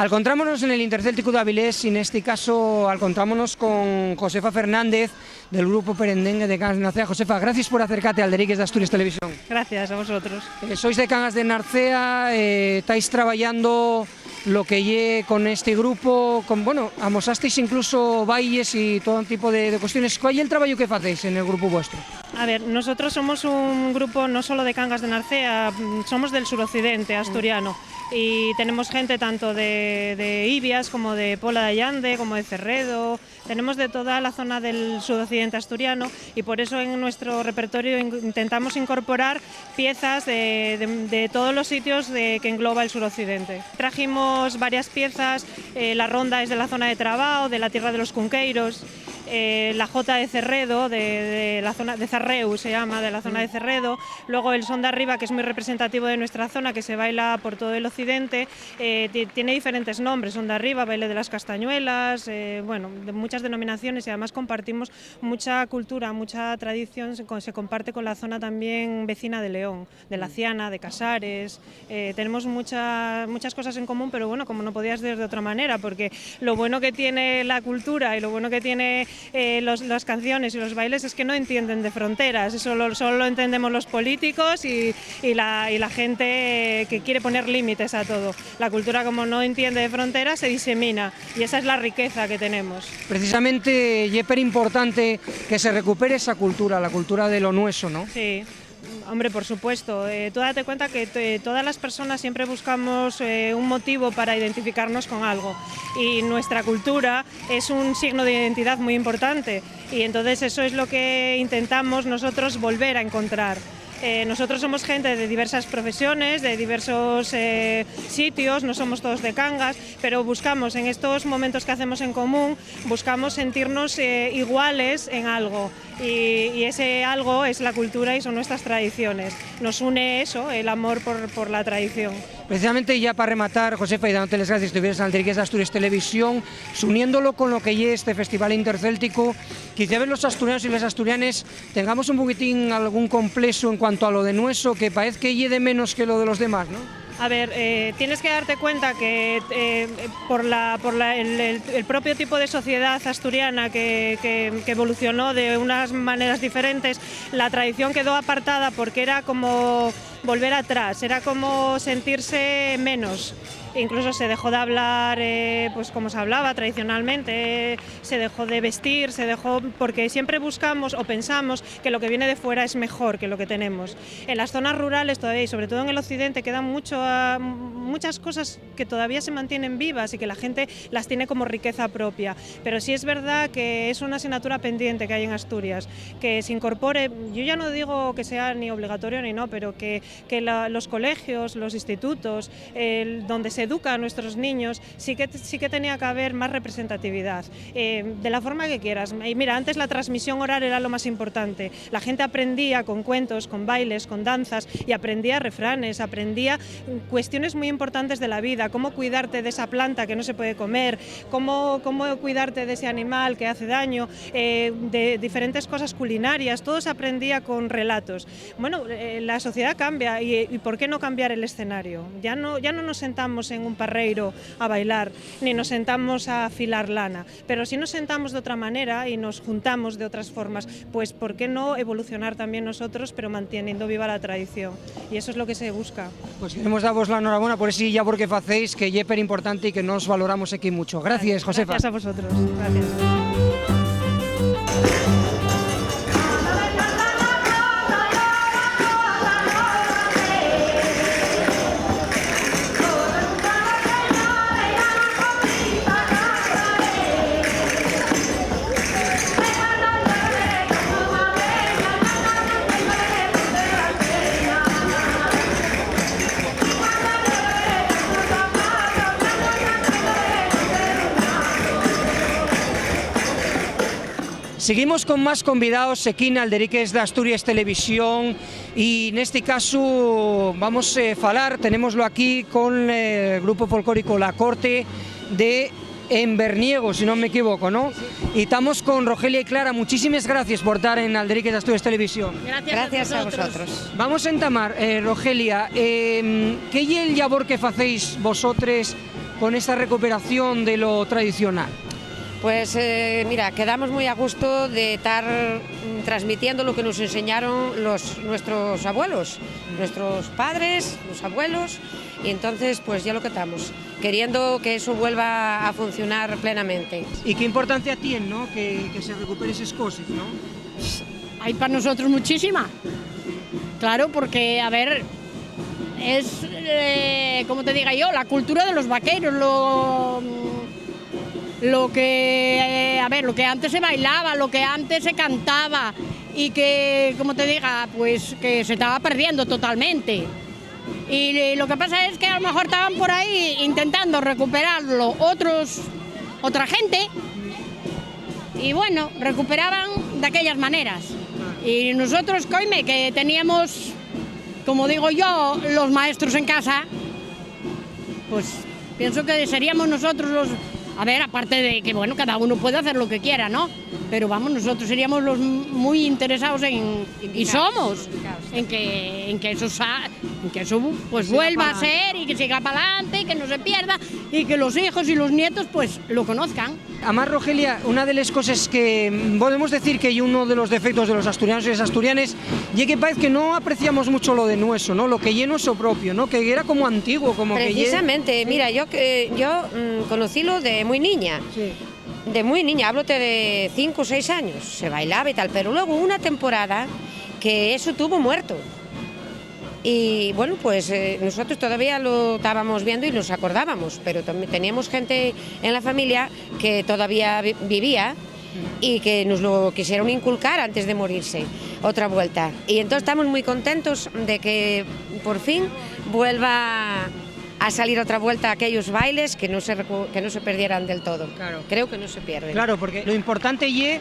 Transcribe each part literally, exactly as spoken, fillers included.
Alcontrámonos nel Intercélticu d'Avilés, y nesti casu alcontrámonos con Josefa Fernández, del grupu Perendengue de Cangas de Narcea. Josefa, gracies por acercate a Alderiques d'Asturias Televisión. Gracias a vosotros. Eh, sois de Cangas de Narcea, eh, tais trabayando lo que ye con esti grupu, con, bueno, amosasteis incluso bailes y todo tipo de, de cuestiones. ¿Cuál ye el trabayu que facéis en el grupu vuestro? A ver, nosotros somos un grupo no solo de Cangas de Narcea, mm, somos del suroccidente asturiano y tenemos gente tanto de, de Ibias como de Pola de Allande, como de Cerredo. Tenemos de toda la zona del suroccidente asturiano y por eso en nuestro repertorio in-, intentamos incorporar piezas de, de, de todos los sitios de, que engloba el suroccidente. Trajimos varias piezas, eh, la ronda es de la zona de Trabao, de la tierra de los Cunqueiros, eh, la jota de Cerredo, de, de la zona de Zarreu se llama, de la zona de Cerredo, luego el son d'arriba, que es muy representativo de nuestra zona, que se baila por todo el occidente, eh, ti-, tiene diferentes nombres, son d'arriba, baile de las castañuelas, eh, bueno, de muchas denominaciones, y además compartimos mucha cultura, mucha tradición, se co-, se comparte con la zona también vecina de León, de La Ciana, de Casares. Eh, tenemos mucha-, muchas cosas en común, pero bueno, como no podía ser de otra manera, porque lo bueno que tiene la cultura y lo bueno que tiene, eh, los, las canciones y los bailes es que no entienden de fronteras. Eso lo, solo lo entendemos los políticos y, y la, y la gente que quiere poner límites a todo. La cultura, como no entiende de fronteras, se disemina, y esa es la riqueza que tenemos. Precisamente, ye per importante que se recupere esa cultura, la cultura de lo nueso, ¿no? Sí. Hombre, por supuesto. Eh, tú date cuenta que te-, todas las personas siempre buscamos, eh, un motivo para identificarnos con algo. Y nuestra cultura es un signo de identidad muy importante. Y entonces eso es lo que intentamos nosotros volver a encontrar. Eh, nosotros somos gente de diversas profesiones, de diversos, eh, sitios, no somos todos de Cangas, pero buscamos en estos momentos que hacemos en común, buscamos sentirnos, eh, iguales en algo. Y, y ese algo es la cultura y son nuestras tradiciones. Nos une eso, el amor por, por la tradición. Precisamente, ya pa rematar, Josefa, y dándote les gracies que estuvieres en Alderiques d'Asturias Televisión, suniéndolo con lo que ye este Festival Intercéltico, quizá los asturianos y les asturianes tengamos un poquitín algún complexu en cuanto a lo de nueso, que parez que ye de menos que lo de los demás, ¿no? A ver, eh, tienes que darte cuenta que, eh, por la, por la, el, el, el propio tipo de sociedad asturiana que, que, que evolucionó de unas maneras diferentes, la tradición quedó apartada porque era como volver atrás, era como sentirse menos. Incluso se dejó de hablar, eh, pues como se hablaba tradicionalmente, se dejó de vestir, se dejó, porque siempre buscamos o pensamos que lo que viene de fuera es mejor que lo que tenemos. En las zonas rurales todavía, y sobre todo en el occidente, quedan mucho, ah, muchas cosas que todavía se mantienen vivas y que la gente las tiene como riqueza propia. Pero sí es verdad que es una asignatura pendiente que hay en Asturias, que se incorpore, yo ya no digo que sea ni obligatorio ni no, pero que, que la, los colegios, los institutos, el, donde se educa a nuestros niños, sí que, sí que tenía que haber más representatividad, eh, de la forma que quieras. Y mira, antes la transmisión oral era lo más importante. La gente aprendía con cuentos, con bailes, con danzas, y aprendía refranes, aprendía cuestiones muy importantes de la vida, cómo cuidarte de esa planta que no se puede comer, cómo, cómo cuidarte de ese animal que hace daño, eh, de diferentes cosas culinarias, todo se aprendía con relatos. Bueno, eh, la sociedad cambia y, y ¿por qué no cambiar el escenario? Ya no, ya no nos sentamos en un parreiro a bailar, ni nos sentamos a afilar lana, pero si nos sentamos de otra manera y nos juntamos de otras formas, pues ¿por qué no evolucionar también nosotros, pero manteniendo viva la tradición? Y eso es lo que se busca. Pues queremos davos la enhorabuena por esi llabor que facéis, que ye per importante y que nos valoramos aquí mucho. Gracias, Josefa. Gracias a vosotros. Gracias. Seguimos con más convidaos aquí n'Alderiques d'Asturias Televisión, y nesti casu vamos, eh, falar, tenémoslo aquí con, eh, el grupu folclórico La Corte de Enverniego, si non m'equivoco, ¿no? Y tamos con Rogelia y Clara. Muchísimes gracies por tar en Alderiques d'Asturias Televisión. Gracias a vosotros. Vamos a entamar, eh, Rogelia, em, ¿qué ye el llabor que facéis vosotres con esta recuperación de lo tradicional? Pues, eh, mira, quedamos muy a gusto de tar, mm, transmitiendo lo que nos enseñaron los, nuestros abuelos, nuestros padres, los abuelos, y entonces, pues, ya lo que estamos, queriendo que eso vuelva a funcionar plenamente. ¿Y qué importancia tiene, no, que, que se recupere eses coses, no? Hai pa nosotros muchísima. Claro, porque, a ver, es, eh, como te diga yo, la cultura de los vaqueros, lo, lo que, eh, a ver, lo que antes se bailaba, lo que antes se cantaba, y que, como te diga, pues, que se estaba perdiendo totalmente. Y lo que pasa es que a lo mejor estaban por ahí intentando recuperarlo otros, otra gente, y bueno, recuperaban de aquellas maneras. Y nosotros, coime, que teníamos, como digo yo, los maestros en casa, pues pienso que seríamos nosotros los, a ver, aparte de que, bueno, cada uno puede hacer lo que quiera, ¿no? Pero vamos, nosotros seríamos los muy interesados en, y somos, en que, en que eso sa-, en que eso, pues, vuelva a ser y que siga para adelante y que no se pierda y que los hijos y los nietos, pues, lo conozcan. Amás, Rogelia, una de les coses que, mm, podemos decir que ye uno de los defectos de los asturianos y les asturianes, ye que parece que no apreciamos mucho lo de nueso, ¿no? Lo que ye nueso propio, ¿no? Que era como antiguo, como que ye... Precisamente, mira, yo, que, yo, mm, conocílo de muy niña. Sí. De muy niña, háblote de cinco o seis años, se bailaba y tal, pero luego hubo una temporada que eso tuvo muerto. Y bueno, pues, eh, nosotros todavía lo estábamos viendo y nos acordábamos, pero también teníamos gente en la familia que todavía vi-, vivía y que nos lo quisieron inculcar antes de morirse, otra vuelta. Y entonces estamos muy contentos de que por fin vuelva a salir otra vuelta aquellos bailes que no se recu-, que no se perdieran del todo. Claro. Creo que no se pierden. Claro, porque lo importante ye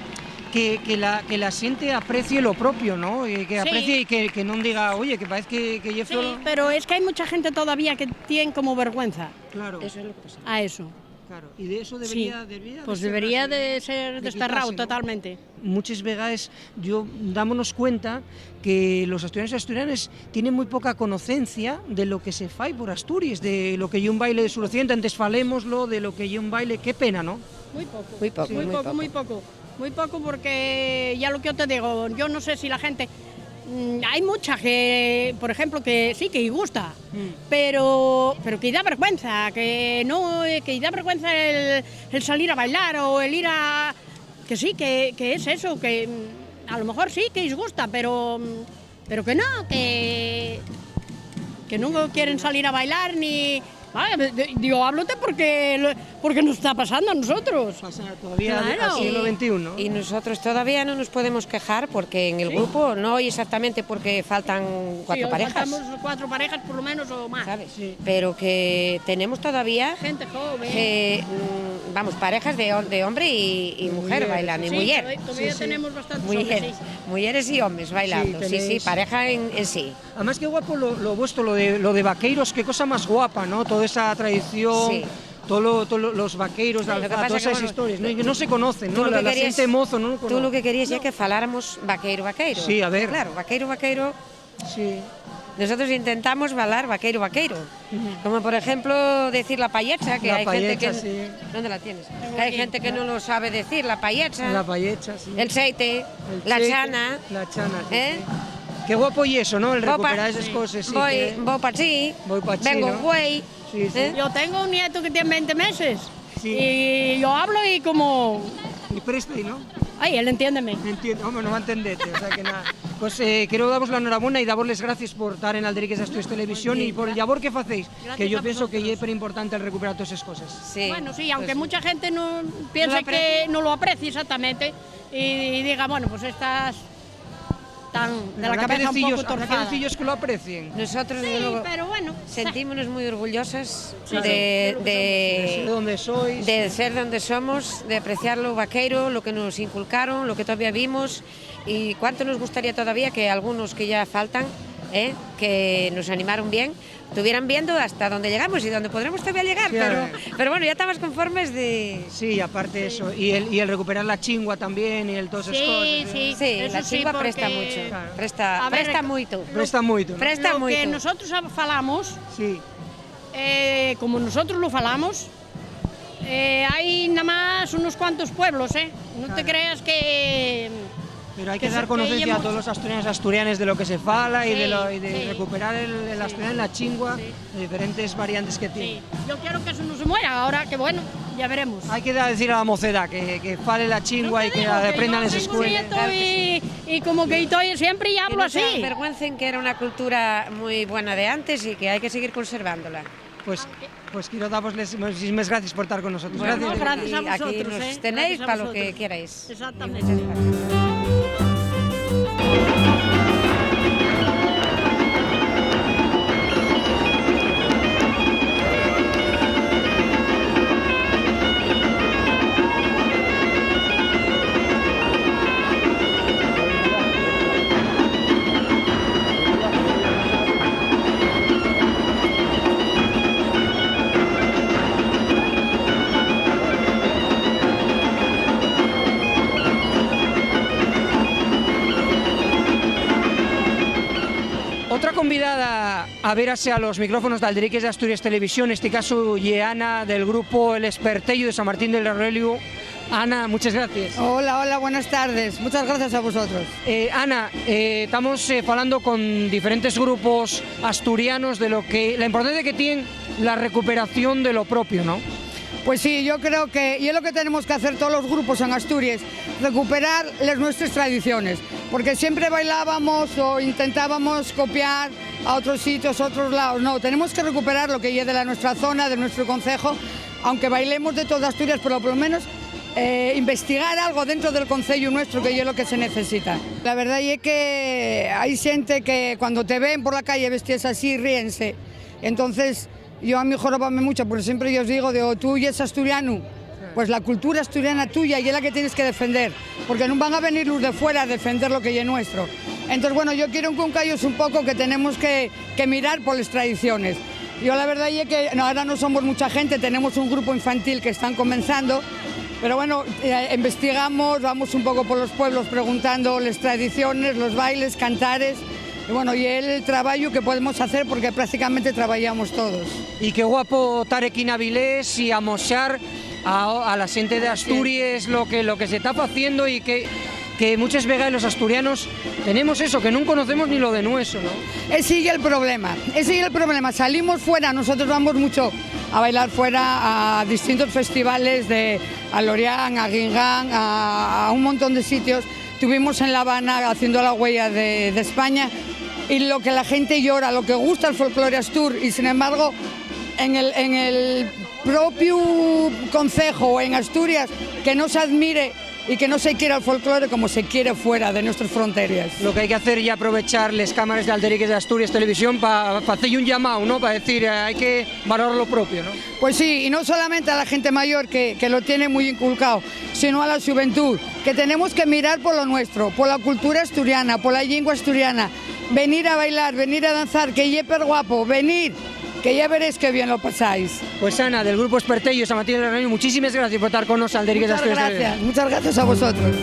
que, que la, que la xente aprecie lo propio, ¿no? Y que... Sí. Aprecie y que, que non diga, "Oye, que parece que, que ye... Sí, feo". Pero es que hay mucha gente todavía que tiene como vergüenza... Claro. Eso es lo que pasa. A eso. Claro, y de eso... Sí. Debería, debería... Pues debería de ser desterrado totalmente. Muches vegaes yo dámonos cuenta que los asturianos y asturianes tienen muy poca conocencia de lo que se fai por Asturies, de lo que ye un baile de suroccidente. Antes falémoslo de lo que ye un baile, qué pena, ¿no? Muy poco. Muy poco, sí, muy poco, muy poco. Muy poco porque, ya lo que yo te digo, yo no sé si la gente, mm, hay mucha que, por ejemplo, que sí, que gusta, mm, pero, pero que da vergüenza, que no, eh, que da vergüenza el, el salir a bailar o el ir a, que sí, que, que es eso, que, mm, a lo mejor sí que les gusta, pero, mm, pero que no, que, que no quieren salir a bailar ni... Vale, de, de, digo, háblote porque, lo, porque nos está pasando a nosotros. Pasa todavía... Claro. Al siglo veintiuno. Y nosotros todavía no nos podemos quejar porque en el... Sí. Grupo no hay exactamente porque faltan... Sí, cuatro parejas. Faltamos cuatro parejas por lo menos o más. ¿Sabes? Sí. Pero que tenemos todavía... Gente joven. Que, mm, vamos, parejas de, hom-, de hombre y, y mujer bailando, y mujer. Mujeres, sí, todavía, sí, todavía tenemos bastantes hombres, sí. Mujeres y hombres bailando, sí, sí, tenéis pareja en, en sí. Además, qué guapo lo, lo vuestro, lo de, lo de vaqueiros, qué cosa más guapa, ¿no? Toda esa tradición, sí, todo lo, todo lo, los vaqueiros, sí, la alzada, todas esas historias, ¿no? Y que no se conocen, ¿no? La, la gente mozo no lo conoce. Tú lo que querías ya que faláramos vaqueiro, vaqueiro. Sí, a ver. Claro, vaqueiro, vaqueiro. Sí. Nosotros intentamos falar vaqueiro, vaqueiro. Ujú. Como, por ejemplo, decir la payecha, que hay gente que... La payecha, sí. ¿Dónde la tienes? Que hay gente que no lo sabe decir, la payecha. La payecha, sí. El cheite, la chana. El cheite, la chana, sí, ¿eh? Sí. Qué guapo y eso, ¿no? El recuperar esas cosas, sí. Voy, voy pa sí. Voy pa sí, ¿no? Vengo güei. Sí, sí. ¿Eh? Yo tengo un nieto que tiene veinte meses. Sí. Y yo hablo y como... Y presta, ¿no? Ay, él entiéndeme. Entiende, home, no va a entenderte, o sea que nada. Pues, eh, quiero daros la enhorabuena y daros les gracias por estar en Alderiques Asturias Televisión y por el llabor que facéis, que yo pienso que ye perimportante el recuperar todas esas cosas. Sí. Bueno, sí, aunque mucha gente no piense que no lo aprecie exactamente y, y diga, bueno, pues estas tan de la cabeza un poco torzada. Habrá que decillos que lo aprecien. Nosotros, desde luego, sentímonos muy orgullosas de, de ser de donde sois, de ser de donde somos, de apreciar lo vaqueiro, lo que nos inculcaron, lo que todavía vimos, y cuánto nos gustaría todavía que algunos que ya faltan, eh, que nos animaron bien, estuvieran viendo hasta dónde llegamos y dónde podremos todavía llegar, pero, pero bueno, ya estamos conformes de... Sí, y aparte eso, y el, y el recuperar la chingua también, y el todas esas cosas, ¿eh? Sí, sí, la chingua presta mucho, presta, presta mucho. Presta mucho, ¿no? Presta mucho. Lo que nosotros falamos, sí, Eh, como nosotros lo falamos, eh, hai namás unos cuantos pueblos, eh. No te Claro. creas que Pero hay que que dar se-, que conocencia a yemos todos los asturianos, asturianes de lo que se fala y de Sí, lo, y de sí, recuperar el, el sí, asturiano, la chingua, sí. de diferentes variantes que tiene. Sí. Yo quiero que eso no se muera, ahora que, bueno, ya veremos. Hay que dar, decir a la mocedad que, que fale la chingua No te y que digo la que aprendan yo les tengo escuelas. nieto Claro que sí. y, y como que y todo, siempre y Que hablo no se así. avergüencen, que era una cultura muy buena de antes y que hay que seguir conservándola. Pues, pues quiero daros les muchísimas gracias por estar con nosotros. Bueno, Gracias. gracias a Aquí, aquí vosotros, nos eh. tenéis Gracias a pa lo que vosotros. queráis. Exactamente. Y muchas gracias. Otra convidada a verase a los micrófonos d'Alderíquez de Asturias Televisión, nesti casu ye Ana, del grupo El Esperteyu de San Martín del Aurelio. Ana, muchas gracias. Hola, hola, buenas tardes. Muchas gracias a vosotros. Eh, Ana, eh, tamos, eh, falando con diferentes grupos asturianos de lo que, la importancia que tien la recuperación de lo propio, ¿no? Pues sí, yo creo que, y es lo que tenemos que hacer todos los grupos en Asturias, recuperar las nuestras tradiciones, porque siempre bailábamos o intentábamos copiar a otros sitios, a otros lados. No, tenemos que recuperar lo que es de la nuestra zona, de nuestro concejo, aunque bailemos de toda Asturias, pero por lo menos, eh, investigar algo dentro del concello nuestro, que es lo que se necesita. La verdad es que hay gente que cuando te ven por la calle vestidas así, ríense. Entonces, yo a mí joróbame mucho, porque siempre yo os digo, digo, "Tú y es asturiano, pues la cultura asturiana tuya y es la que tienes que defender, porque no van a venir los de fuera a defender lo que es nuestro". Entonces, bueno, yo quiero que un callos un poco que tenemos que, que mirar por las tradiciones. Yo la verdad es que no, ahora no somos mucha gente, tenemos un grupo infantil que están comenzando, pero bueno, eh, investigamos, vamos un poco por los pueblos preguntando las tradiciones, los bailes, cantares, y bueno, y el trabajo que podemos hacer porque prácticamente trabajamos todos. Y qué guapo tar aquí n'Avilés y amoxar a, a la xente de Asturias lo que, lo que se ta faciendo y que, que muchas vegaes los asturianos tenemos eso, que nun conocemos ni lo de nueso, ¿no? Ese es el problema, ese es el problema. Salimos fuera, nosotros vamos mucho a bailar fuera a distintos festivales de, a Lorient, a Guingamp, a, a un montón de sitios. Estuvimos en La Habana haciendo la huella de, de España y lo que la gente llora, lo que gusta el folclore astur y sin embargo en el, en el propio concejo o en Asturias que no se admire y que no se quiera el folclore como se quiere fuera de nuestras fronteras. Lo que hay que hacer es aprovechar les cámares de Alderíquez de Asturias Televisión pa, pa hacer un llamado, ¿no? Pa decir, eh, hay que valorar lo propio, ¿no? Pues sí, y no solamente a la gente mayor que, que lo tiene muy inculcado, sino a la juventud, que tenemos que mirar por lo nuestro, por la cultura asturiana, por la lengua asturiana, venir a bailar, venir a danzar, que ye per guapo, venir, que ya veréis qué bien lo pasáis. Pues Ana, del grupo Esperteyo, San Martín del Reino, muchísimas gracias por estar con nosotros, Alderíquez de Asturias. Muchas gracias, muchas gracias a vosotros.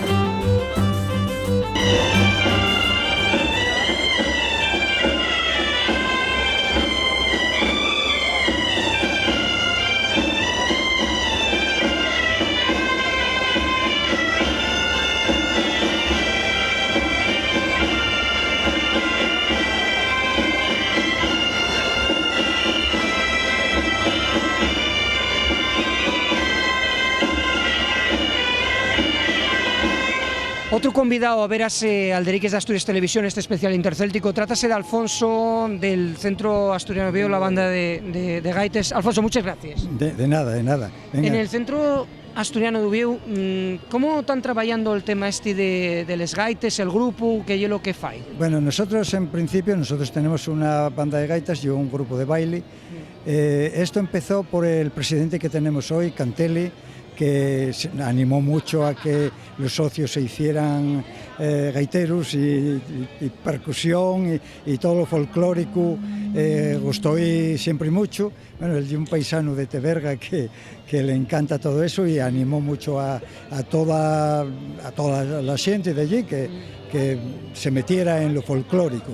Otru convidao a verase Alderíquez de Asturias Televisión, este especial intercéltico, trátase d'Alfonso, del Centro Asturiano Viu, la banda de, de, de gaites. Alfonso, muchas gracias. De, de nada, de nada. Venga. En el Centro Asturiano d'Uviéu, mm, ¿cómo tán trabayando el tema este de, de les gaites, el grupo, qué ye lo que fai? Bueno, nosotros en principio, nosotros tenemos una banda de gaitas y un grupo de baile. Eh, esto empezó por el presidente que tenemos hoy, Cantelli, que se animó mucho a que los socios se hicieran, eh, gaiteros y, y, y percusión y, y todo lo folclórico, eh, gustó y siempre mucho. Bueno, él es un paisano de Teberga que, que le encanta todo eso y animó mucho a, a toda, a toda la gente de allí que, que se metiera en lo folclórico.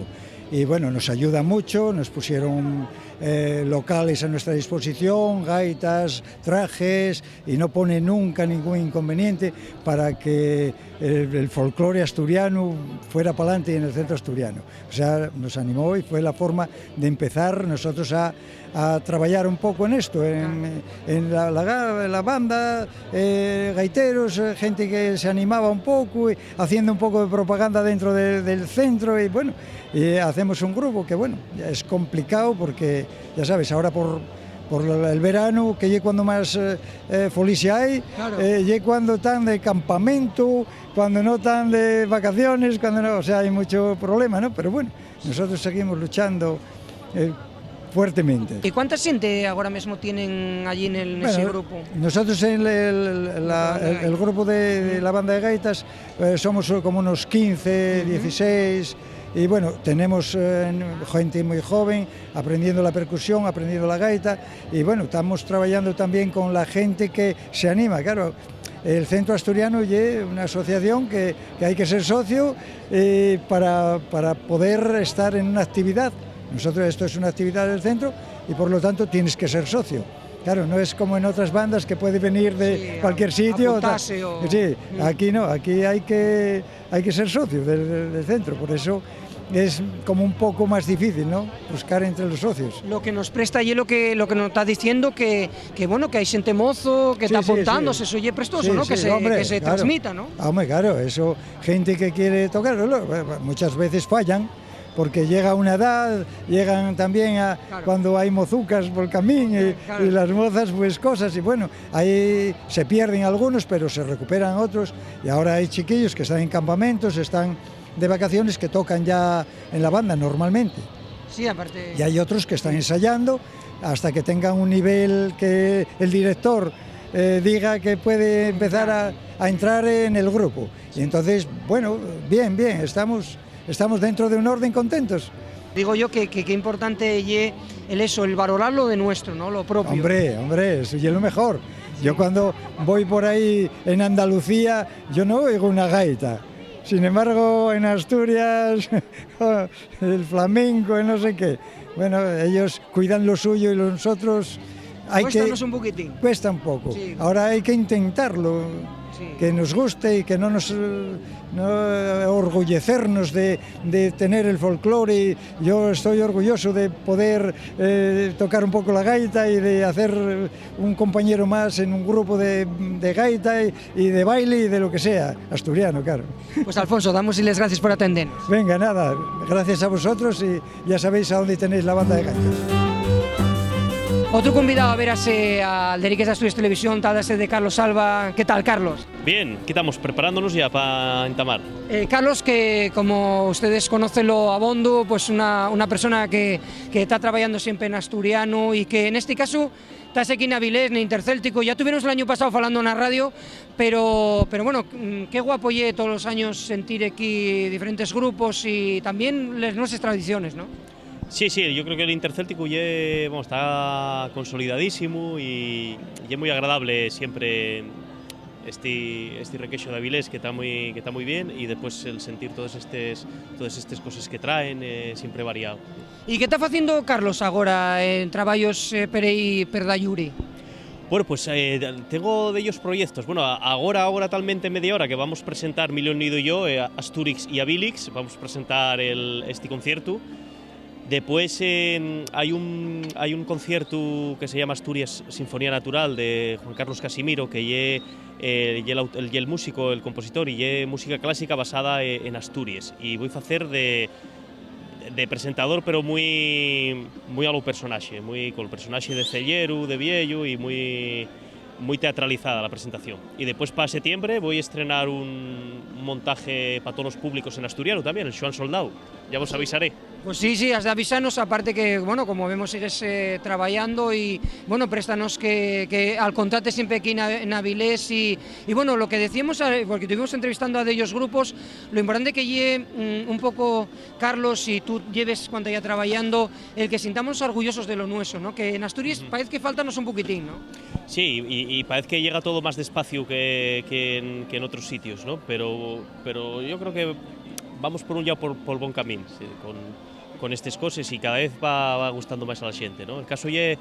Y bueno, nos ayuda mucho, nos pusieron eh, locales a nuestra disposición, gaitas, trajes, y no pone nunca ningún inconveniente para que el, el folclore asturiano fuera pa'lante en el centro asturiano. O sea, nos animó y fue la forma de empezar nosotros a, a trabajar un poco en esto, en, en la, la ga-, la banda, eh, gaiteros, eh, gente que se animaba un poco, y haciendo un poco de propaganda dentro de, del centro, y bueno, y hacemos un grupo que, bueno, es complicado porque, ya sabes, ahora por, por el verano, que ye cuando más, eh, eh, folisia hai, claro, eh, ye cuando tan de campamento, cuando no tan de vacaciones, cuando no, o sea, hay mucho problema, ¿no? Pero bueno, nosotros seguimos luchando, eh, fuertemente. ¿Y cuánta xente agora mesmo tienen allí en el, nese, bueno, grupo? Nosotros en el, el, la, el, el grupo de, de la banda de gaitas, eh, somos como unos quince, ujú, dieciséis, y bueno, tenemos, eh, gente muy joven aprendiendo la percusión, aprendiendo la gaita, y bueno, estamos trabajando también con la gente que se anima, claro. El Centro Asturiano ye una asociación que, que hay que ser socio, eh, para, para poder estar en una actividad. Nosotros, esto es una actividad del centro y por lo tanto tienes que ser socio. Claro, no es como en otras bandas que puede venir de, sí, cualquier sitio, tal. Apuntase o... Sí, mm, aquí no, aquí hay que, hay que ser socio del, del, del centro, por eso es como un poco más difícil, ¿no? Buscar entre los socios. Lo que nos presta ye lo que, lo que nos está diciendo que, que, bueno, que hay xente mozo, que, sí, está, sí, apuntándose, sí, eso ye prestoso, sí, ¿no? Sí, que se, hombre, que se, claro, transmita, ¿no? Ah, hombre, claro, eso, gente que quiere tocar, lo, muchas veces fallan, porque llega una edad, llegan también a, claro, cuando hay mozucas por el camino y, eh, claro, y las mozas, pues cosas, y bueno, ahí se pierden algunos, pero se recuperan otros, y ahora hay chiquillos que están en campamentos, están de vacaciones, que tocan ya en la banda normalmente. Sí, aparte. Y hay otros que están, sí, ensayando hasta que tengan un nivel que el director, eh, diga que puede empezar a, a entrar en el grupo. Y entonces, bueno, bien, bien, estamos, estamos dentro de un orden contentos. Digo yo que, que, que importante ye el eso, el valorar lo de nuestro, ¿no? Lo propio. Hombre, hombre, eso ye lo mejor. Yo cuando voy por ahí en Andalucía, yo no oigo una gaita. Sin embargo, en Asturias, el flamenco, el no sé qué. Bueno, ellos cuidan lo suyo y lo nosotros hay que... Cuéstanos un poquitín. Cuesta un poco. Sí. Ahora hay que intentarlo, sí, que nos guste y que no nos, eh, no orgullecernos de, de tener el folclore. Y yo estoy orgulloso de poder, eh, tocar un poco la gaita y de hacer un compañero más en un grupo de, de gaita y, y de baile y de lo que sea, asturiano, claro. Pues, Alfonso, damos les gracias por atendernos. Venga, nada, gracias a vosotros y ya sabéis a dónde tenéis la banda de gaitas. Otro convidado a verase al Deliques d'Asturias Televisión, trátase de Carlos Alba. ¿Qué tal, Carlos? Bien, aquí estamos preparándonos ya pa entamar. Eh, Carlos, que como ustedes conócenlo abondo, pues una, una persona que, que está trabajando siempre en asturiano y que en este caso ta aquí n'Avilés, n'Intercéltico. Ya tuvimos el año pasado falando na radio, pero, pero bueno, mm, qué guapo ye todos los años sentir aquí diferentes grupos y también les nuestras tradiciones, ¿no? Sí, sí, yo creo que el Intercéltico ye, bueno, está consolidadísimo y ye muy agradable siempre este, este requexo de Avilés, que está muy, que está muy bien, y después el sentir todas estes, todas estes coses que traen, eh, siempre variado. ¿Y qué ta faciendo Carlos agora en trabayos, eh, per ehí, per dayuri? Bueno, pues, eh, tengo dellos proyectos. Bueno, a-, agora, agora talmente media hora que vamos presentar Milión Nido y yo, eh, Asturix y Avilix, vamos presentar el, este concierto. Después, eh, hay un, hay un concierto que se llama Asturias Sinfonía Natural de Juan Carlos Casimiro, que ye, eh, ye el aut-, el, ye el músico, el compositor, y ye música clásica basada, eh, en Asturias. Y voy a hacer de, de presentador, pero muy, muy a lo personaje, muy, con el personaje de Celleru, de Viellu, y muy, muy teatralizada la presentación. Y después, para septiembre, voy a estrenar un montaje para todos los públicos en asturiano también, el Xuan Soldau. Ya vos avisaré. Pues sí, sí, has de avisarnos, aparte que, bueno, como vemos, sigues, eh, trabajando y, bueno, préstanos que, que al contate siempre aquí en A-, en Avilés y, y, bueno, lo que decíamos, eh, porque estuvimos entrevistando a dellos grupos, lo importante que ye, mm, un poco, Carlos, si tú lleves cuánto ya trabajando, el que sintamos orgullosos de lo nuestro, ¿no? Que en Asturias, ujú, parece que faltanos un poquitín, ¿no? Sí, y, y parece que llega todo más despacio que, que en, que en otros sitios, ¿no? Pero, pero yo creo que vamos por un llau por, por bon camín, sí, con, con estes coses y cada vez va, va gustando más a la xente, ¿no? El caso ye,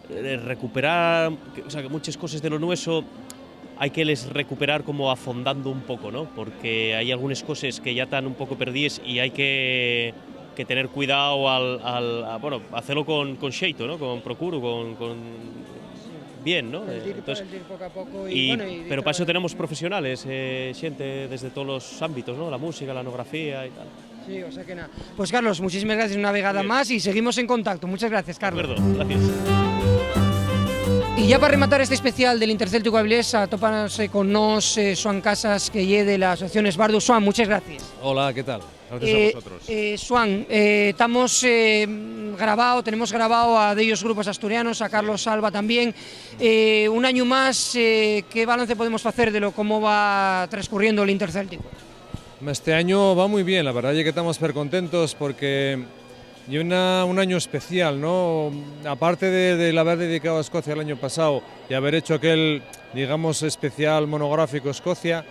eh, recuperar, que, o sea, que muchas cosas de lo nueso hai que les recuperar como afondando un poco, ¿no? Porque hai algunes coses que ya tán un poco perdíes y hai que, que tener cuidao al, al, a, bueno, hacelo con, con xeito, ¿no? Con procuru, con, con bien, ¿no? El dir, Entonces, el dir poco a poco y, y, bueno, y pero pa eso traer tenemos profesionales, eh, xente desde todos los ámbitos, ¿no? La música, la etnografía y tal. Sí, o sea que nada. Pues, Carlos, muchísimas gracias una vegada más y seguimos en contacto. Muchas gracias, Carlos. De acuerdo, gracias. Y ya para rematar este especial del Intercéltico Avilés, atópanse con nos, eh, Suan Casas, que ye de la Asociación Esbardu. Suan, muchas gracias. Hola, ¿qué tal? Gracias a vosotros. Eh, Suan, eh, tamos, eh, grabao, tenemos grabao a dellos grupos asturianos, a Carlos Alba también. Eh, un añu más, eh, ¿qué balance podemos facer de lo cómo va transcurriendo el Intercéltico? Este año va muy bien, la verdad es que estamos percontentos porque y una, un año especial, ¿no? Aparte de, de haber dedicado a Escocia el año pasado y haber hecho aquel, digamos, especial monográfico Escocia,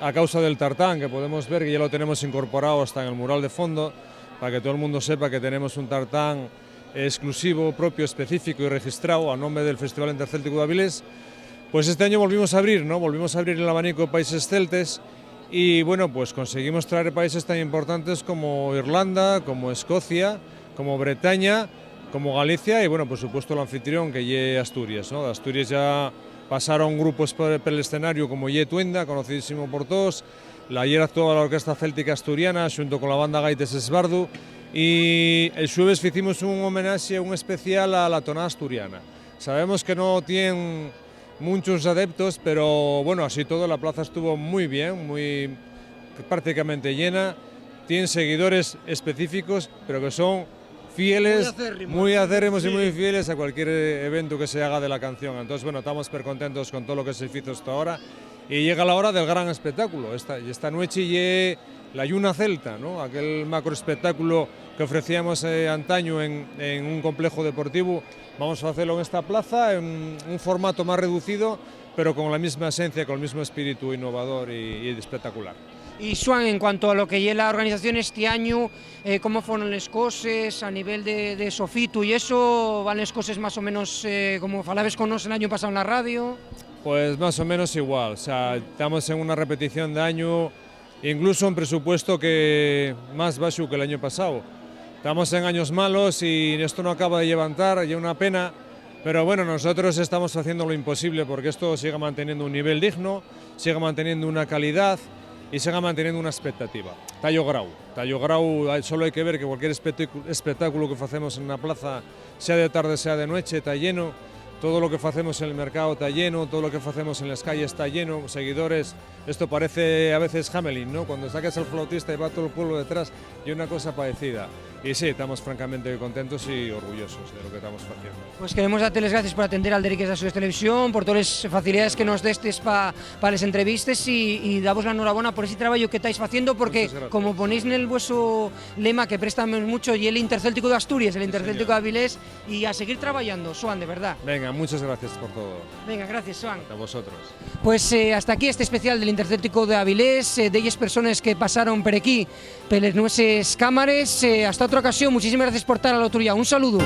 a causa del tartán, que podemos ver que ya lo tenemos incorporado hasta en el mural de fondo, para que todo el mundo sepa que tenemos un tartán exclusivo, propio, específico y registrado a nombre del Festival Intercéltico de Avilés. Pues este año volvimos a abrir, ¿no? Volvimos a abrir el abanico de países celtes y, bueno, pues conseguimos traer países tan importantes como Irlanda, como Escocia, como Bretaña, como Galicia y, bueno, por supuesto, el anfitrión, que ye Asturias, ¿no? Asturias ya pasaron grupos por, por el escenario como ye Tuenda, conocidísimo por todos. La ayer actuaba la Orquesta Céltica Asturiana xunto con la banda Gaites Esbardu y el xueves hicimos un homenaje, un especial a la tonada asturiana. Sabemos que no tienen muchos adeptos, pero bueno, así todo la plaza estuvo muy bien, muy, prácticamente llena. Tienen seguidores específicos, pero que son fieles, muy acérrimos, muy acérrimos y sí, muy fieles a cualquier, eh, evento que se haga de la canción. Entonces, bueno, estamos percontentos con todo lo que se hizo hasta ahora. Y llega la hora del gran espectáculo. Esta, y esta noche ye la Lluna Celta, ¿no? Aquel macroespectáculo que ofrecíamos, eh, antaño en, en un complejo deportivo. Vamos a hacerlo en esta plaza, en un formato más reducido, pero con la misma esencia, con el mismo espíritu innovador y, y espectacular. Y, Suan, en cuanto a lo que ye la organización este añu, eh, ¿cómo fueron les coses a nivel de, de sofitu y eso? ¿Van les coses más o menos, eh, como falabes con nos el año pasado en la radio? Pues más o menos igual, o sea, estamos en una repetición de año, incluso un presupuesto que más bajo que el año pasado. Estamos en años malos y esto no acaba de levantar, y es una pena, pero bueno, nosotros estamos haciendo lo imposible porque esto siga manteniendo un nivel digno, siga manteniendo una calidad y siga manteniendo una expectativa. Está logrado, está logrado, solo hay que ver que cualquier espectáculo que hacemos en una plaza, sea de tarde, sea de noche, está lleno. Todo lo que hacemos en el mercado está lleno, todo lo que hacemos en las calles está lleno, seguidores. Esto parece a veces Hamelin, ¿no? Cuando sacas al flautista y va todo el pueblo detrás, y una cosa parecida. Y sí, estamos francamente contentos y orgullosos de lo que estamos haciendo. Pues queremos darte les gracias por atender al Deriques de Asturias Televisión, por todas las facilidades que nos destes pa, pa les entrevistes y, y davos la enhorabona por ese trabajo que estáis haciendo, porque, como ponéis en el vueso lema, que prestamos mucho, y el Intercéltico de Asturias, el Intercéltico de Avilés, y a seguir trabajando, Suan, de verdad. Venga, muchas gracias por todo. Venga, gracias, Suan. A vosotros. Pues, eh, hasta aquí este especial del Intercéltico de Avilés, eh, delles personas que pasaron per aquí, per les nueses cámares. Eh, hasta otra ocasión, muchísimas gracias por estar al otro día. Un saludo.